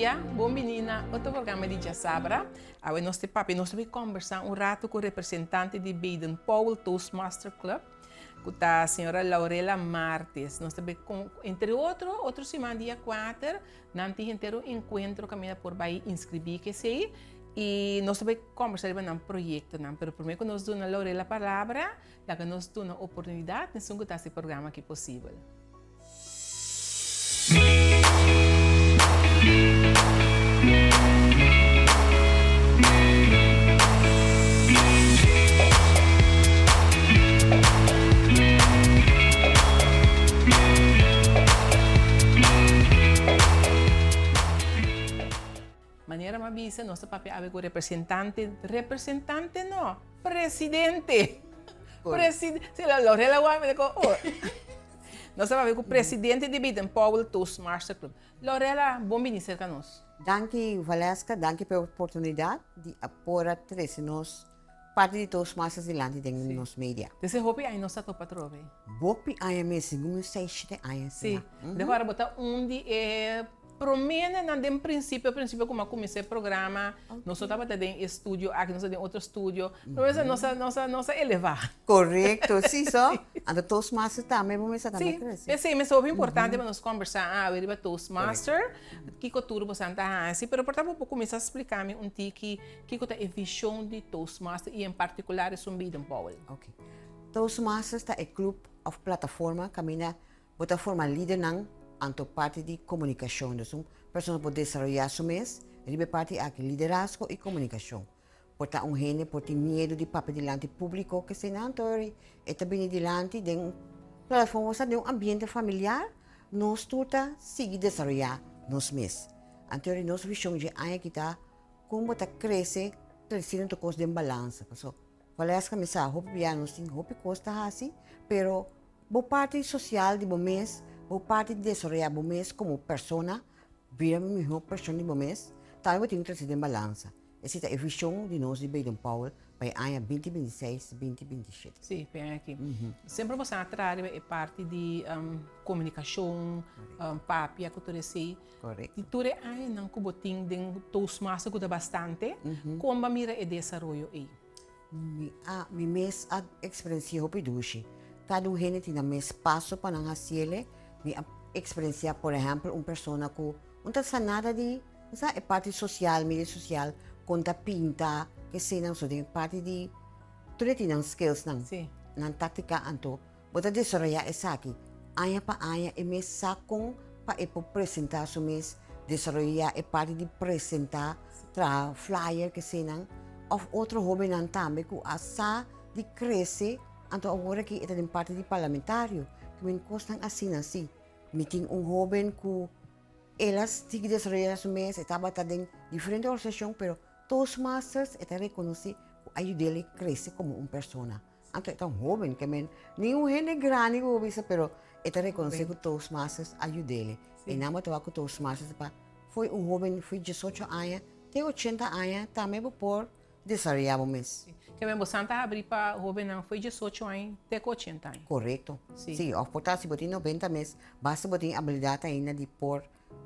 dia, bon bini na otro programa di Djasabra. Awe nos te papia, nos ta bay combersa un rato cu representante di Baden Powell Toastmaster Club, cu ta señora Laurela Martes. Nos ta bay con, entre otro, otro siman dia 4, nan tin henter un encuentro caminda por bay inscribi kesey y nos ta bay combersa riba nan proyectonan. Pero prome cu nos duna Laurela palabra, Laga nos duna oportunidat na esun ku ta hasi e programa aki posibel. Manera m'a bisa, nos ta papia awe ku representante, representante no, presidente. Presidente, si la Lorela wak mi ta ko, oh. Nos ta papia ku presidente di Baden Powell Toastmaster Club. Lorela, bon bini serka nos. Danki Valeska, danki pa e oportunidat di a por a trese nos parti di Toastmasters dilanti den nos media. Desde hopi aña nos ta topa atrobe. Hopi aña mes, segun mi seis, shete aña asina. Si, de ora bo ta un di e Promenenan den principio, principio como a cuminsa e programa, nos no tabata den e studio aki, nos ta den otro studio, pero nos a, nos a, nos a, nos a eleva. Correcto, si so. Anto Toastmaster tambe bo mester tambe crece. Si, p'esei mester hopi importante pa nos combersa awe riba Toastmaster, kico tur bosan ta haci, pero por ta bo por cuminsa splica mi un tiki kico ta e vision di Toastmaster y en particular esun Baden Powell. Ok. Toastmasters ta e club of plataforma caminda Bo ta forma lidernan anto parti di komunikashon. Dus un persona por desaroyá su mes riba e parti aki, liderazgo i komunikashon. Por ta un hende por tin miedu di papia dilanti públiko kesei anto e ta bini dilanti den un plataforma osea den un ambiente familiar nos tur ta sigui desaroyá nos mes. Anto nos vishon dje aña aki ta kon bo ta krese tresiendo tur kos den balansa. Pasobra Valeska mi sa hopi bia nos tin hopi kos ta hasi pero Bo parti sosial di bo mes, bo parti di desaroyá bo mes komo persona, bira mihó pershon di bo mes, tambe bo tin ku trese den balansa. Esei ta e vishon di nos di Baden Powell pa e aña binti binti seis, binti binti shete. Sí, pa e aña aki. Semper bo sa traha riba e parti di komunikashon, papia ku tur esei. Korekto. Di tur e añanan ku bo tin den Toastmaster ku ta bastante, kon bo a mira e desaroyo ei? Mi a mi mes a eksperensiá hopi dushi. Kada un hende tin nan mes paso pa nan hasiele. Mi a eksperensiá por ehèmpel un persona ku no ta sa nada di sa e parti sosial, media sosial, kon ta pinta, kesenan. So den e parti di tur e tin nan skillsnan, nan taktika anto Bo ta desaroyá esaki aña pa aña e mes sa kon pa e por presentá su mes, desaroyá e parti di presentá, traha flyer kesenan òf otro hóbennan tambe ku a sa di krese anto awor aki e ta den parti di parlamentario. Ki men kosnan asina si. Mi tin un hóben ku el a sigui desaroyá su mes, e tabata den diferente organisashon pero Toastmasters e ta rekonosé ku a yud'el krese komo un persona. Anto e ta un hoben ke men ni un hende grandi ku bo bisa pero e ta rekonosé ku Toastmasters a yud'é. E nan bo ta wak ku Toastmasters pa fo'i un hoben fo'i diesocho aña te ochenta aña tambe bo por desaroyá bo mes. Ke men bo san ta habrí pa hobennan fo'i diesocho aña te ku ochenta aña. Korekto. Si, òf por ta si bo tin noventa mes basta bo tin abilidat ainda di por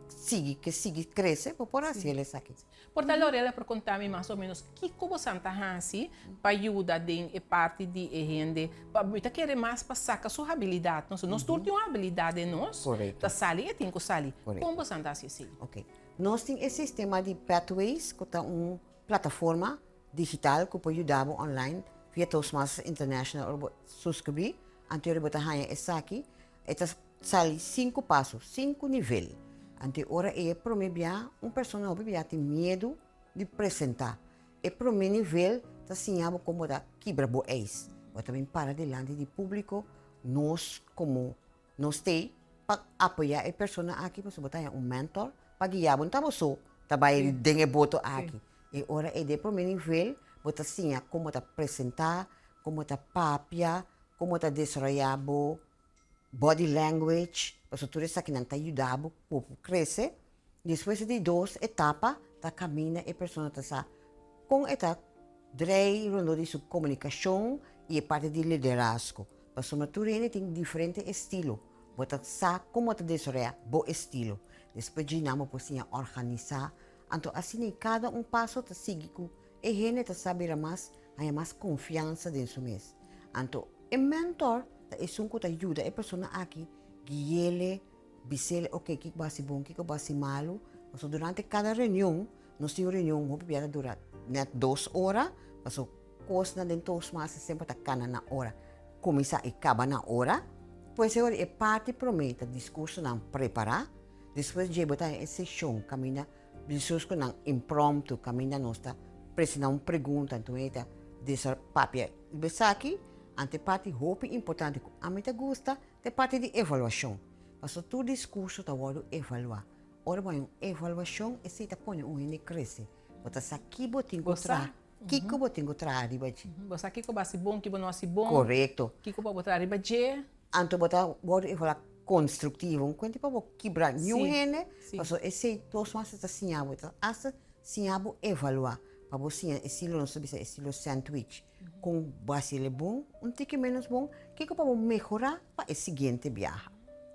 sigui ke sigui krese bo por hasi el esaki. Por ta Lorela por konta mi mas o menos kiko bosan ta hasi pa yuda den e parti di e hende pa mi ta kere mas pa saka su habilidat nos nos tur tin un habilidat den nos ta sali e tin ku sali kon bosan ta hasi esei? Ok nos tin e sistema di Pathways ku ta un plataforma digital ku por yuda bo online via Toastmasters International ora bo suskribí anto bo ta haña esaki e ta Sali sinku paso, sinku nivel. Anto e ora ei e promé bia un persona hopi bia tin miedu di presentá. E promé nivel ta siña bo kon bo ta kibra bo eis. Bo ta bin para dilanti di públiko, nos komo nos t'ei pa apoyá e persona aki pasobra bo ta haña un mentor pa guia bo. No ta bo so ta bai den e boto aki. E ora ei den e promé nivel bo ta siña kon bo ta presentá, kon bo ta papia, kon bo ta desaroyá bo Body language, pasobra tur esakinan ta yuda bo poco crece. Despues di dos etapa ta caminda e persona ta sa con e ta drei rondó di su comunicacion y e parti di liderazgo. Pasobra tur hende tin diferente estilo. Bo ta sa kon bo ta desaroyá bo estilo. Despues djinan bo por siña organisá. Anto asina ei kada un paso ta sigui ku e hende ta sa bira mas haña mas konfiansa den su mes. Anto e mentor ta esun ku ta yuda e persona aki gui'ele, bis'ele oke kiko bo hasi bon, kiko bo hasi malu. Pasobra durante kada reunion, nos tin un reunion hopi bia ta dura nèt dos ora, pasobra kosnan den Toastmasters semper ta kana na ora. Kuminsá i kaba na ora. Pues e ora e parti promé ta diskursonan prepará, despues dje bo ta haña e seshon kaminda diskursonan impromptu kaminda nos ta presentá un pregunta anto e ta desa papia riba esaki. Anto e parti hopi importante ku ami ta gusta ta e parti di evaluashon, pasobra tur diskurso ta wòrdu evaluá. Ora bo haña un evaluashon esei ta pone un hende krese. Bo ta sa ki bo tin ku traha. Kiko bo tin ku traha riba dje? Bo sa kiko bo hasi bon, kiko bo no hasi bon. Korekto. Kiko bo traha riba dje. Anto bo ta wòrdu evaluá konstruktivo. Un kuenta pa bo kibra niun hende, pasobra esei Toastmasters ta siña bo. Ta asta siña bo evaluá, pa bo siña estilo, nos ta bisa estilo sandwich. Kon bo hasi el e bon, un tiki ménos bon, kiko pa bo mehorá pa e siguiente biaha.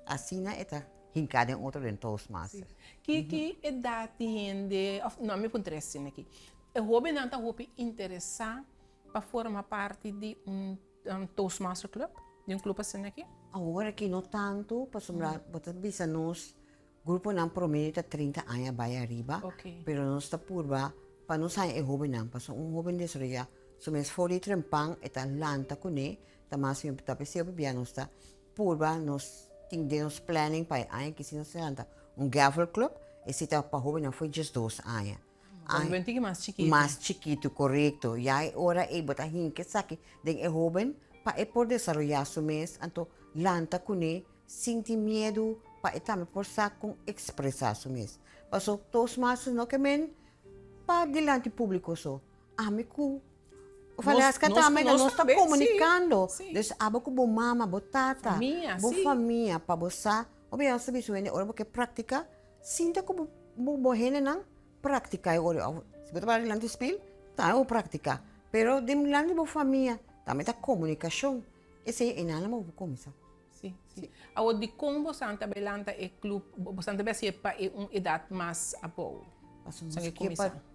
Asina e ta hinká den otro den Toastmasters. Ki ki edat di hende, òf no, mi puntra esei aki. E hóbennan ta hopi interesá pa forma parti di un Toastmaster Club, di un club asina aki? Awor aki no tantu, pasobra bo ta bisa nos gruponan promedio ta 30 aña bai ariba, pero nos ta purba pa nos haña e hóbennan, pasobra un hóben desaroyá su mes for di trempan e ta lanta kuné, ta mas bien ta p'esei hopi bia nos ta purba, nos tin den nos planning pa e aña aki si nos ta lanta un gavel club, esei ta pa hóbennan for 12 aña. Ay, Bo tiki mas chikitu. Mas chikitu, korekto. Ya e ora ei bo ta hinka esaki den e hóben pa e por desaroyá su mes, anto lanta kuné sin tin miedu pa e tambe por sa kon ekspresá su mes. Paso Toastmasters no ke men pa dilanti públiko so. Ami ku Valeska tambe nos ta komunikando. Dus abo ku bo mama, bo tata, bo famia pa bo sa. Obi nos ta bisa un hende ora bo ke praktiká Sinta ku bo bo hendenan praktiká e ora òf si bo ta para dilanti spil tambe bo praktiká pero dilanti bo famia tambe ta komunikashon esei einan bo por kuminsá. Sí, sí. Awor dikon bosan ta bai lanta e klup bosan ta bai hasié pa e un edat mas abou? Pasobra nos ke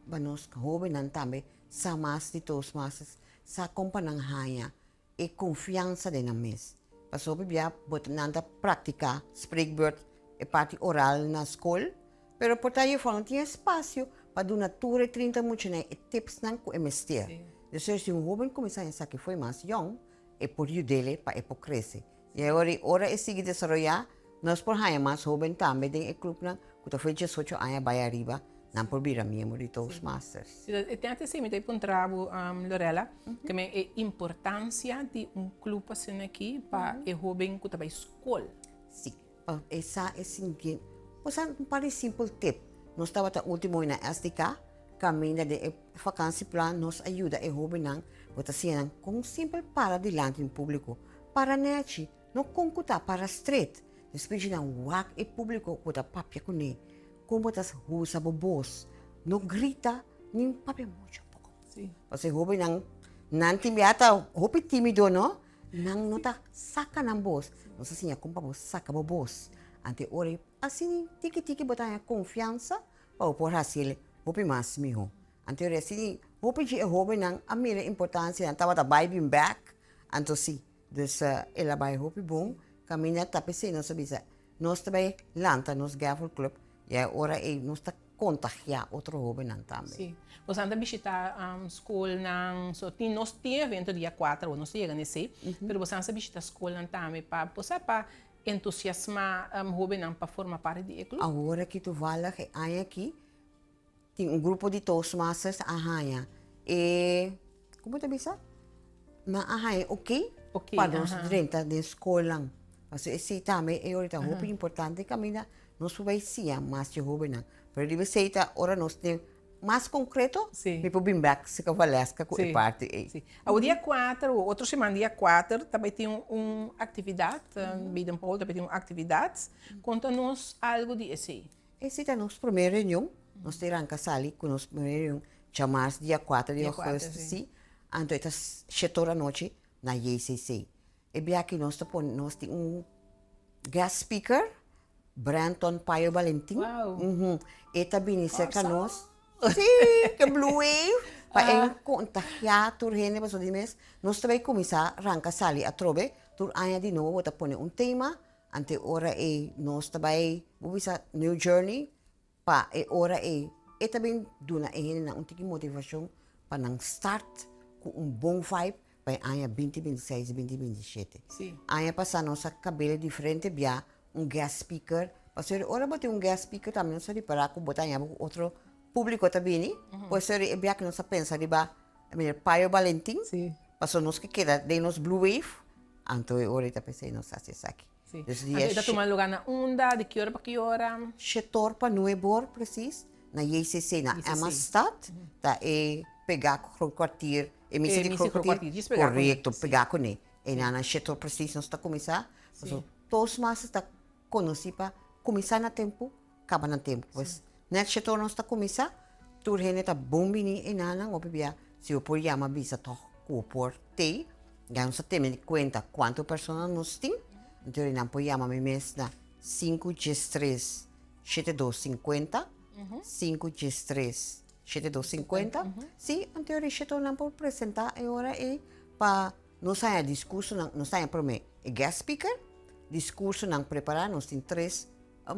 pa nos hóbennan tambe sa mas di Toastmasters sa kon pa nan haña e konfiansa den nan mes. Pasobra hopi bia bo ta nan ta praktiká spreekbeurt, e parti oral na skol, pero por ta juffrouw no tin espasio pa duna tur e 30 muchanan e tipsnan ku e mester. Dus si un hoben kuminsá esaki fo'i mas yòn, e por yud'é pa e por krese. I awor ora e sigui desaroyá, nos por haña mas hóben tambe den e klupnan ku ta fo'i diesocho aña bai ariba, nan por bira miembro di Toastmasters. Si, e tin antes mi ta puntra bo, Lorella, ke men e importansia di un klup asina aki pa e hóben ku ta bai skol. Si, pa e sa e sinti, bo sa un par di simpel tip. Nos tabata último na SDK, kaminda den e vakansieplan nos a yuda e hóbennan, bo ta siña nan kon simpel para dilanti un públiko. Para nechi, no kon ku ta para stret. Despues di nan wak e públiko ku ta papia kuné, kon bo ta usa bo bos. No grita ni papia muchu poko. Pasobra e hóbennan, nan tin bia ta hopi tímido, no? Nan no ta saka nan bos. Nos a siña kon pa bo saka bo bos. Anto e ora ei, asina tiki tiki bo ta haña konfiansa pa bo por hasi el hopi mas mihó. Anto e ora ei, asina hopi dje e hóbennan a mira e importansia, nan tabata bai bin bèk. Anto si, dus el a bai hopi bon kaminda ta p'esei nos a bisa nos ta bai lanta nos Gavel Club i e ora ei nos ta kontagiá otro hóbennan tambe. Si, boso ta bishitá skolnan, so tin nos tin evento dia kuater awor nos ta yega na esei, pero boso sa bishitá skolnan tambe pa bo sa pa entusiasmá hóbennan pa forma parti di e club? Awor aki toevallig e aña aki Tin un grupo di Toastmasters a haña e, como ta bisa? Nan a haña oké pa nos drenta den skolnan. Pasobra esei tambe e ora ta hopi importante kaminda nos por bai siña mas dje hóbennan. Pero riba esei ta ora nos tin mas konkreto, mi por bin bèk serka Valeska ku e parti ei. Awor dia kuater, otro siman dia kuater ta bai tin un aktividat, Baden Powell ta bai tin un aktividat. Konta nos algu di esei. Esei ta nos promé reunion. Nos ta ranka sali ku nos promé reunion djamars dia kuater di augustus, si. Anto e ta shete ora anochi na JCC. E biaha aki nos ta pone, nos tin un. guest speaker, Brenton Payo Valentin. Wow. E ta bini serka nos. Sí, ke Blue Wave. Pa e kontagiá tur hende pasobra di mes nos ta bai kuminsá ranka sali atrobe tur aña di nobo bo ta pone un tema ante ora ei nos ta bai bo bisa new journey Pa e ora ei, e ta bin duna e hendenan un tiki motivashon pa nan start ku un bon vibe pa e aña binti binti seis i binti binti shete. Aña pasá nos a kab'el diferente bia un guest speaker, pasobra ora bo tin un guest speaker tambe nos a ripará ku bo ta haña bo ku otro públiko ta bini, por eso e bia ku nos a pensa riba meneer Payo Balentin, pasobra nos ke keda den nos blue wave, anto e ora ei ta p'esei nos hasi esaki. Sí. Dus di e ta tuma lugar na unda, di ki ora pa ki ora? Shetor pa nuebor precies, na JCC, na Emmastad, ta e pegá ku Groot Kwartier, e misa di Groot Kwartier, korekto, pegá kuné. E na na shetor precies nos ta kuminsá, pasobra Toastmasters ta konosí pa kuminsá na tempu, kaba na tempu. Pues nèt shetor nos ta kuminsá, tur hende ta bon bini e nanan, hopi bia si bo por yama bisa tòg ku bo por tei, ya nos ta tene kuenta kuantu persona nos tin, anto nan por yama mi mes na sinku diestres shete dos sinkuenta, sinku diestres shete dos sinkuenta, si, anto shetor nan por presentá e ora ei pa nos haña diskursonan, nos ta haña promé e guest speaker, diskursonan prepará, nos tin tres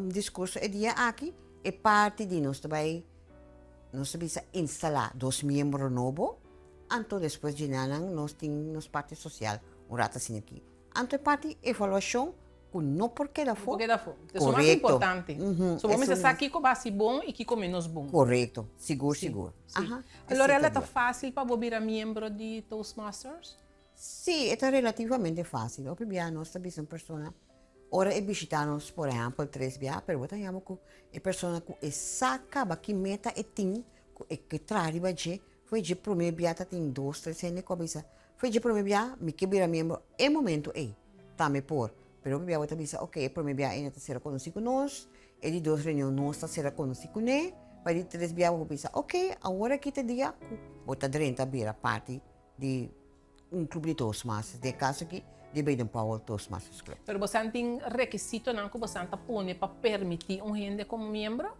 Discurso e dia aki, e parti di nos ta bai, nos ta bisa instala dos miembro nobo, anto despues dje nan nos tin nos parti social un rato asina aki. Anto e parti evaluacion cu no por keda afo. No por keda afo. Esun mas importante. So bo mester sa kico ba haci bon y kico menos bon. Corecto. Sigur, sigur. Aha. Lorella, ta facil pa bo bira miembro di Toastmasters? Sí, e ta relativamente fácil. Hopi bia nos ta bisa un persona ora e bishitá nos, por ehèmpel, tres bia, pero bo ta yama ku e persona ku e sa kaba ki meta e tin, ku e ke traha riba dje, fo'i dje promé bia ta tin dos, tres hende ku a bisa, fo'i dje promé bia mi ke bira miembro e momento ei, tambe por. Pero hopi bia bo ta bisa, oke, e promé bia ei no ta sera konosí ku nos, e di dos reunion nos ta sera konosí kuné, pa e di tres bia bo por bisa, oke, awor aki ta e dia ku bo ta drenta bira parti di un club di Toastmasters, den e caso aki di Baden Powell Toastmasters Club. Pero bosan tin rekisitonan ku bosan ta pone pa permití un hende komo miembro?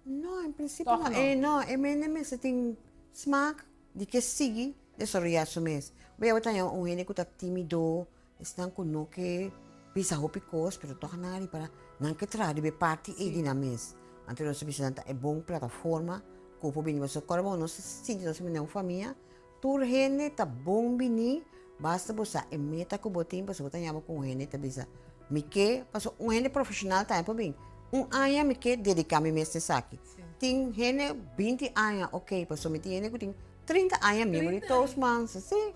No, en prinsipio no. E no, e mende mester tin smak di ke sigui desaroyá su mes. Bo ya bo ta haña un hende ku ta timido, esnan ku no ke bisa hopi kos, pero tòg nan a ripará nan ke traha riba e parti ei di nan mes. Anto nos ta bisa nan ta e bon plataforma ku por bini. Pasobra kòrda bo nos ta sinti nos manera un famia. Tur hende ta bon bini, basta bo sa e meta ku bo tin, pasobra bo ta yama ku un hende ta bisa, Mi ke, pasobra un hende profeshonal tambe por bin. Un aña mi ke dediká mi mes na esaki. Tin hende binti aña, ok, pasobra mi tin hende ku tin trinta aña miembro di Toastmasters, si.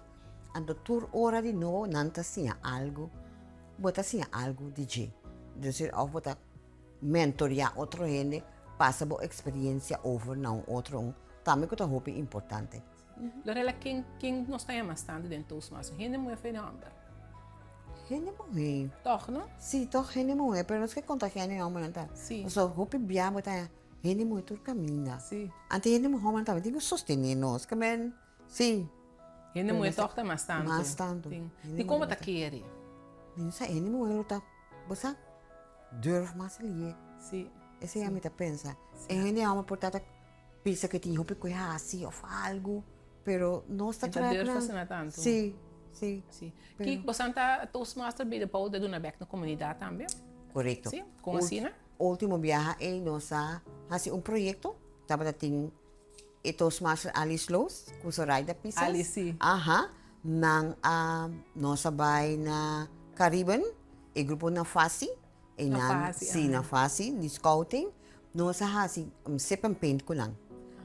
Anto tur ora di nobo nan ta siña algu, bo ta siña algu di dje. Entonces òf bo ta mentoreá otro hende, pasa bo eksperiencia over na un otro un, tambe ku ta hopi importante. Lorella, ken ken nos ta yama stando den Toastmasters? Hende muhé of hende hòmber? Hende muhé. Tòg, no? Sí, tòg hende muhé, pero nos ke kontagiá hende hòmbernan tambe. Sí. Pasobra hopi bia bo ta haña hende muhé tur kaminda. Sí. Antes hende hòmbernan tambe tin ku sostené nos, ke men, sí. Hende muhé tòg ta mas tantu. Mas tantu. Dikon bo ta kere? Mi no sa, hende muhé lo ta, bo sa, durf mas lié. Sí. Esei ami ta pensa. E hende hòmber por ta ta Bisa ke tin hopi ku e hasi of algu, pero nos ta E ta traha durf nan. asina tantu. Sí, sí. Sí. Pero- Ki bosan ta Toastmaster bida pa ta duna bek na komunidat tambe? Korekto. Sí, kon asina? Ultimo biaha ei nos a hasi un proyekto, tabata tin e Toastmaster Alice Loos ku Zoraida Pisas. Alice, sí. Aha, nan a, nos a bai na Cariben, e grupo Nafasi, e nan, Nafasi, sí, aha. Nafasi, di scouting. Nos a hasi un sip and paint ku nan.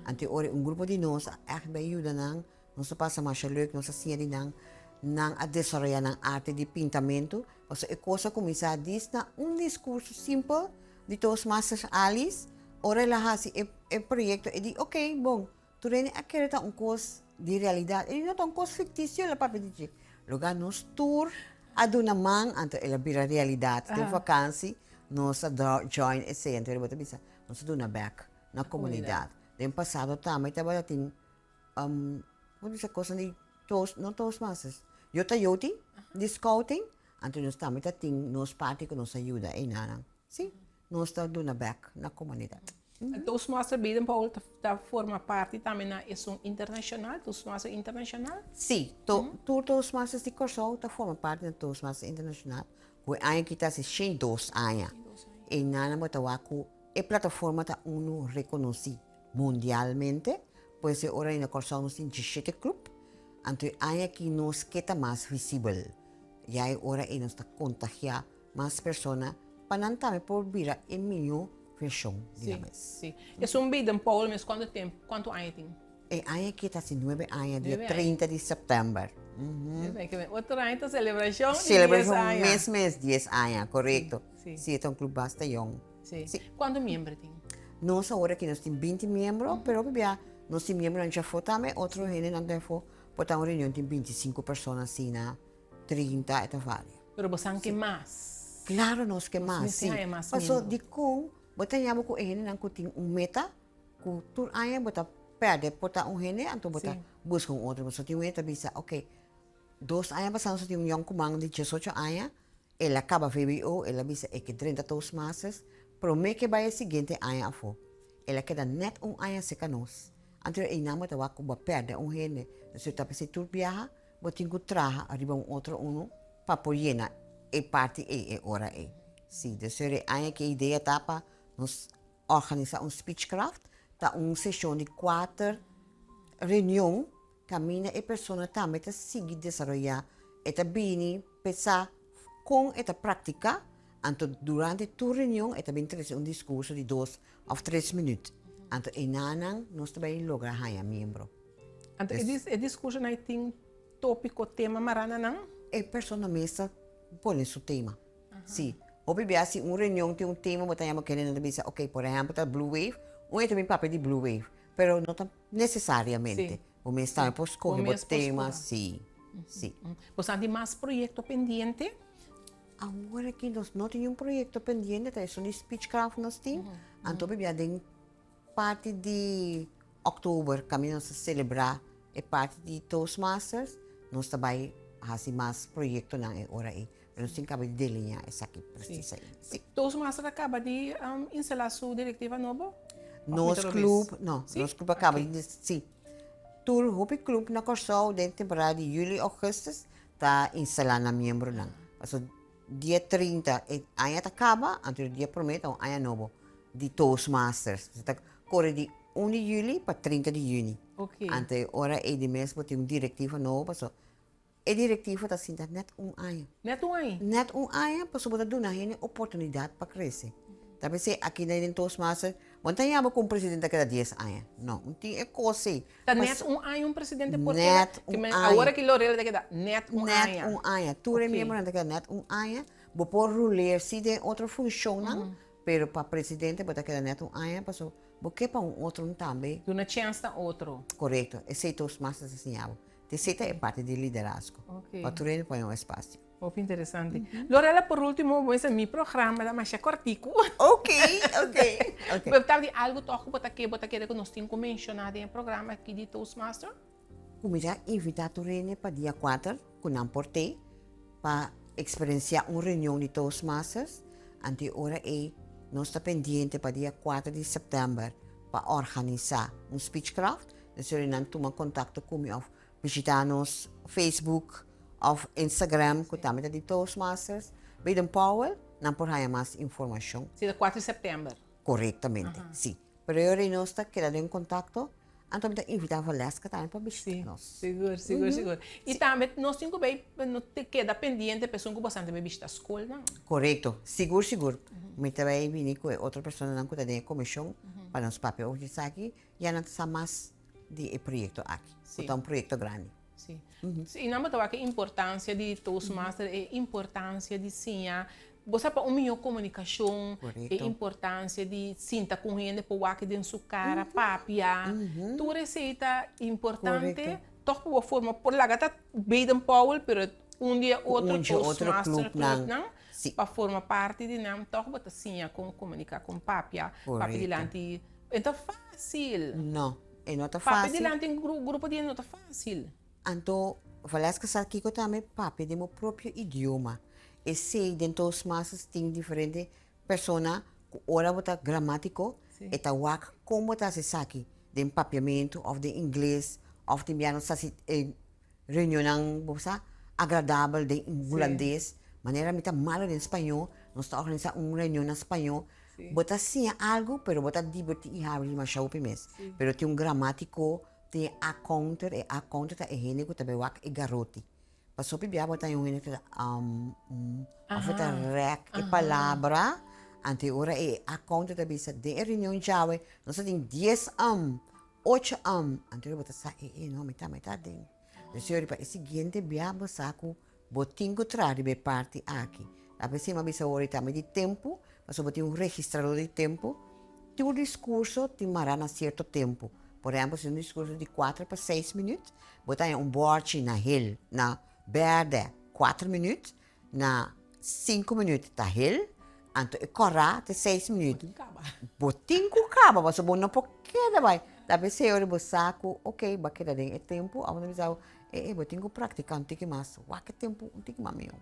Anto e ora un grupo di nos a ègt bai yuda nan. Nos a pasa masha leuk, nos a siña di nan. Nan a desaroyá nan arte di pintamentu. Pasobra e kos a kuminsá dis na un diskurso simpel di Toastmasters Alice. Ora el a hasi e e proyekto e di, oke, bon, tur hende a kere ta un kos di realidat. E di, no, ta un kos fiktisio el a papia di dje. Loga nos tur a duna man, anto el a bira realidat. Den vakansi nos a join esei, anto bo ta bisa nos a duna bek na komunidat. Den pasado tambe tabata tin como bisa kosnan di toast, no toastmasters, yotayoti di scouting. Anto nos tambe ta tin nos parti ku nos a yuda einanan. Sí, nos ta duna bèk na komunidat. Toastmaster Baden Powell ta forma parti tambe na esun internashonal, Toastmaster Internashonal? Sí, tur Toastmasters di Kòrsou ta forma parti na Toastmasters Internashonal ku e aña aki ta hasi 102 aña. Einanan bo ta wak ku e plataforma ta unu rekonosí mundialmente, pues e ora ei na Kòrsou nos tin diesshete klup, anto e aña aki nos ke ta mas visibel. Ya e ora ei nos ta kontagiá mas persona pa nan tambe por bira e mihó vershon di nan mes. Sí, sí. Esun Baden Powell mes kuantu tempu, kuantu aña e tin? E aña aki ta hasi nuebe aña, dia 30 di sèptèmber. Otro aña ta selebrashon di dies aña. Selebrashon mes mes dies aña, korekto. Sí, e ta un klup basta yòn. Sí. Kuantu miembro tin? Nos awor aki nos tin binti miembro, pero hopi bia nos tin miembronan djafó tambe, otro hendenan djafó. Por ta un reunion tin bintisinku persona asina, trinta, e ta varia. Pero bosan ke mas? Klaro nos ke mas, sí. Paso dikon bo ta yama ku e hendenan ku tin un meta ku tur aña bo ta pèrdè por ta un hende anto bo ta buska un otro. Pasobra tin un hende ta bisa oke dos aña pasá nos a tin un yònkuman di diesocho aña el a kaba vbo el a bisa e ke drenta Toastmasters promé ke bai e siguiente aña afó. El a keda nèt un aña serka nos. Anto einan bo ta wak ku bo a pèrdè un hende. Entonces ta p'esei tur biaha bo tin ku traha riba un otro unu pa por yena e parti ei e ora ei. Sí, dus e aña aki e idea ta pa nos organisá un speechcraft, ta un seshon di kuater reunion kaminda e persona tambe ta sigui desaroyá, e ta bini p'e sa kon e ta praktiká, anto durante tur reunion e ta bin trese un diskurso di dos òf tres minüt. Anto einanan nos ta bai logra haña miembro. Anto e diskursonan ei tin tópiko, tema mará na nan? E persona mes ta pone su tema. Sí. Hopi bia si un reunion tin un tema bo ta yama kende nan ta bisa ok por ehèmpel ta blue wave, un e ta bin papia di blue wave, pero no ta nesesariamente. Bo mes tambe por skohe bo tema, sí, sí. Bo sa tin mas proyekto pendiente? Awor aki nos no tin un proyekto pendiente, ta esun di Speechcraft nos tin. Anto bia den parti di òktober kaminda nos ta selebrá e parti di Toastmasters, nos ta bai hasi mas proyektonan e ora ei. Pero nos tin kaba di delineá esaki presis ei. Sí. Toastmasters a kaba di instalá su direktiva nobo? Nos club, no, nos club a kaba di, sí. Tur hopi club na Kòrsou den temporada di yüli, ògùstus ta instalá nan miembronan. Pasobra dia 30 e aña ta kaba, anto dia promé ta un aña nobo di Toastmasters. Ta kore di un di yüli pa 30 di yüni. Anto e ora ei di mes bo tin un direktiva nobo pasobra e direktiva ta sinta nèt un aña. Nèt un aña? Nèt un aña pasobra bo ta duna hende oportunidat pa krese. Ta p'esei aki den Toastmasters bo no ta yama ku un presidente ta keda dies aña. No, un tin e kos ei. Ta nèt un aña un presidente por keda? Nèt un aña. Awor aki Lorela ta keda nèt un aña. Nèt un aña. Tur e miembronan ta keda nèt un aña. Bo por ruleer si den otro funshonnan, pero pa presidente bo ta keda nèt un aña pasobra bo ke pa un otro tambe. Duna chèns na otro. Korekto. Esei Toastmasters ta siña bo. Esei ta e parti di liderazgo. Pa tur hende pone un espasio. Hopi interesante. Lorella, por ultimo, bo mester mi programa ta masha kortiku. Ok, ok, ok. Bo ta di algu tòg ku bo ta ke, bo ta kere ku nos tin ku menshoná den e programa aki di Toastmaster? Ku mi ta invitá tur hende pa dia kuater ku nan por tei pa eksperensiá un reunion di Toastmasters. Anto e ora ei nos ta pendiente pa dia kuater di sèptèmber pa organisá un speechcraft. Nos nan tuma kontakto ku mi òf bishitá nos Facebook òf Instagram ku tambe ta di Toastmasters Baden Powell, nan por haña mas informashon. Si ta kuater di sèptèmber. Korektamente, si. Pero e ora ei nos ta keda den kontakto, anto mi ta invitá Valeska tambe pa bishitá nos. Sigur, sigur, sigur. I tambe nos tin ku bai, no ta keda pendiente pa esun ku bastante bai bishitá skolnan. Korekto, sigur, sigur. Mi ta bai bini ku e otro personanan ku ta den e komishon pa nos papia over di esaki. Ya nan ta sa mas di e proyekto aki, ku ta un proyekto grandi. Sí. Sí, i nan bo ta wak e importansia di Toastmaster, e importansia di siña, bo sa pa un mihó komunikashon, e importansia di sinta ku un hende por wak den su kara, papia, tur esei ta importante tòg pa bo forma, por laga ta Baden Powell, pero un di e otro Toastmaster clubnan, pa forma parti di nan tòg bo ta siña kon komuniká, kon papia, papia dilanti. E ta fácil. No, e no ta fácil. Papia dilanti un grupo di hende no ta fácil. Anto, Valeska sa kiko tambe papia den bo propio idioma. Esei den Toastmasters tin diferente persona ku ora bo ta gramátiko e ta wak kon bo ta hasi esaki den papiamentu òf den ingles òf tin bia nos ta hasi e reunionnan bo sa agradabel den hulandes. Manera mi ta malo den spañó nos ta organisá un reunion na spañó. Bo ta siña algu pero bo ta dibertí i habri masha hopi mes. Pero tin un gramátiko, tin e a-counter, e a-counter ta e hende ku ta bai wak e garoti. Pasobra hopi bia bo ta haña un hende ku ta um, um, òf e ta rèk e palabra, anto e ora e a-counter ta bisa den e reunion djawe nos ta tin dies um, ocho um, anto bo ta sa e e no mi ta mi ta den. Entonces yori pa e siguiente bia bo sa ku bo tin ku traha riba e parti aki. Ta p'esei mi a bisa awor tambe di tempu, pasobra bo tin un registrador di tempu, tur diskurso tin mará na sierto tempu. Por ehèmpel si un diskurso di kuater pa seis minüt, bo ta haña un bòrchi na hel, na bèrdè kuater minüt, na sinku minüt ta hel, anto e kòrá ta seis minüt. Bo tin ku kaba pasobra bo no por keda bai. Ta p'esei ora bo sa ku oke bo a keda den e tempu, abo ta bisa bo, e e bo tin ku praktiká un tiki mas, wak e tempu un tiki mas mihó.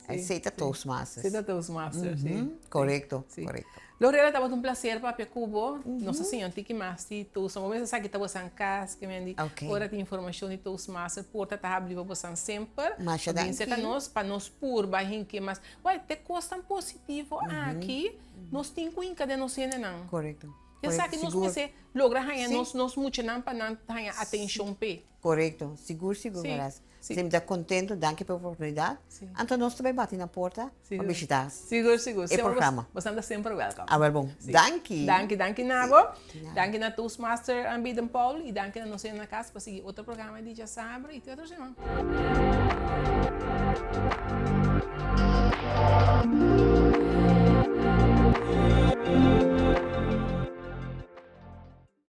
Esei ta Toastmasters. Esei ta Toastmasters, si. Korekto, korekto. Lorela, tabata un placer papia ku bo. Nos a siña un tiki mas di Toastmasters. Bo mester sa ki ta bosan kas, ke men di ora tin informashon di Toastmasters, porta ta habri pa bosan semper. Masha danki. Bin serka nos pa nos purba hinke mas. Wai, te kosnan positivo aki nos tin ku hinka den nos hendenan. Korekto. Esaki nos mester logra haña nos muchanan pa nan haña atenshon p'e. Korekto, sigur sigur Maras. Si. Mi ta kontento, danki pa e oportunidat. Si. Anto nos ta bai bati na porta pa bishita Sigur, sigur. e programa. Bosan ta semper welkom. Awel bon. Danki. Danki, danki na bo. Danki na Toastmaster Biden Paul i danki na nos hende na kas pa sigui otro programa di Djasabra i te otro siman.